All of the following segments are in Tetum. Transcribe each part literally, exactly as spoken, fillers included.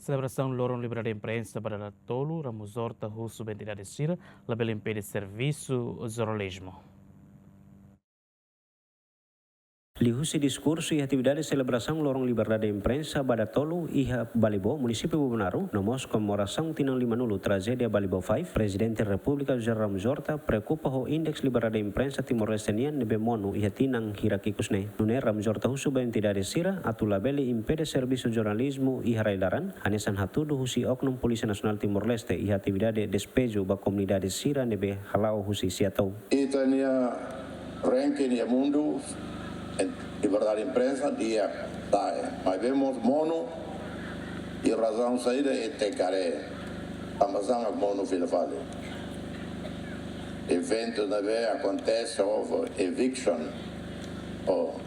Selebrasaun Loron Liberdade Imprensa ba data tolu, Ramos Horta husu ba entidade sira labele impede servisu jornalizmu. Liuhusi diskursu iha atividade selebrasaun Loron Liberdade Imprensa ba data tolu iha Balibo, Munisípiu Bobonaro, no mós komemorasaun tinan limanulu trajédia Balibo Five, Prezidente Repúblika José Ramos Horta preokupa ho indeks liberdade imprensa Timor-Leste nian ne'ebé monu iha tinan hirak ikus ne'e. Nune'e Ramos Horta husu ba entidade sira atu labele impede servisu jornalizmu iha rai-laran, hanesan hatudu husi oknum Polísia Nasionál Timor-Leste iha atividade despeju ba komunidade sira ne'ebé hala'o husi Siatau. Ita-nia ranking iha mundu, eh, liberdade imprensa di'ak, di'ak. Maibé mós monu, i razaun saida ita kaer, tanba sá mak monu fila fali. Eventu ne'ebé akontese, houve eviction, ou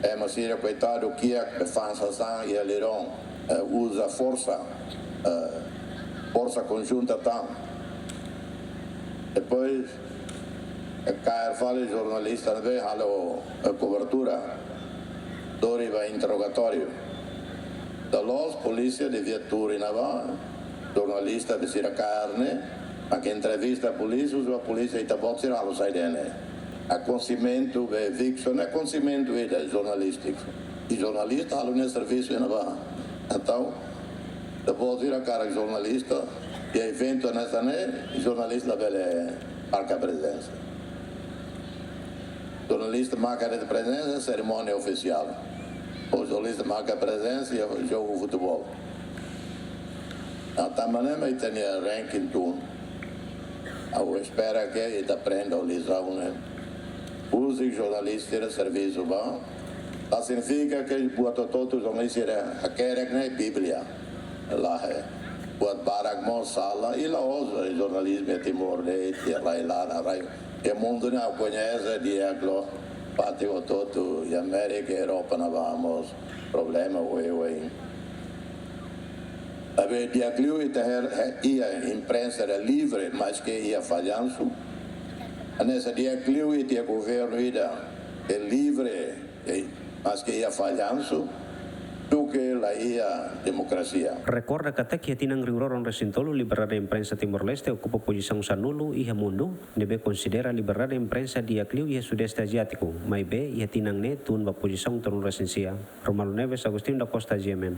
ema sira koitadu kiak be fa'an sasán iha liron, eh, uza forsa, eh, forsa konjunta tan. Depois, eh, kaer fali jornalista ne'ebé halo, eh, kobertura, lori ba interrogatóriu. Dala ruma polísia devia tuur iha ne'ebá, jornalista be sira kaer ne'e, mak entrevista polísia, husu ba polísia, ita-boot sira halo saida iha ne'e. Akontesimentu be eviction ne'e akontesimentu ida jornalístiku. I jornalista halo nia servisu iha ne'ebá. Entaun, ita-boot sira kaer jornalista, iha eventu hanesan ne'e, jornalista labele marka prezensa. Jornalista marka de'it prezensa, serimónia ofisiál. Ou jornalista marka prezensa iha jogu futeból. Entaun, tanba ne'e mak ita-nia ranking tun. Ha'u espera ke ita aprende lisaun ne'e. Husik jornalista sira servisu ba, la signifika ke buat hotu-hotu jornalista sira hakerek ne'e Bíblia. Lae. Buat barak mós sala, i la'ós jornalizmu iha Timor de'it, iha rai-laran, rai. Iha mundu ne'e ha'u koñese di'ak loos, fatin hotu-hotu, iha Amérika, Europa ne'ebá mós problema oioin. Maibé di'ak liu ita haree, eh, iha imprensa livre, maske iha fallansu. Hanesan di'ak liu ita iha governu ida, eh, livre, eh, maske iha fallansu, duké la iha demokrasia. Rekorda katak iha tinan rihun rua ruanulu-resin-tolu liberdade imprensa Timor-Leste okupa pozisaun sanulu iha mundu, ne'ebé konsidera liberdade imprensa di'ak liu iha Sudeste Aziátiku, maibé iha tinan ne'e tun ba pozisaun tolunulu-resin-sia. Romualdo Neves, Agostinho da Costa, G M N.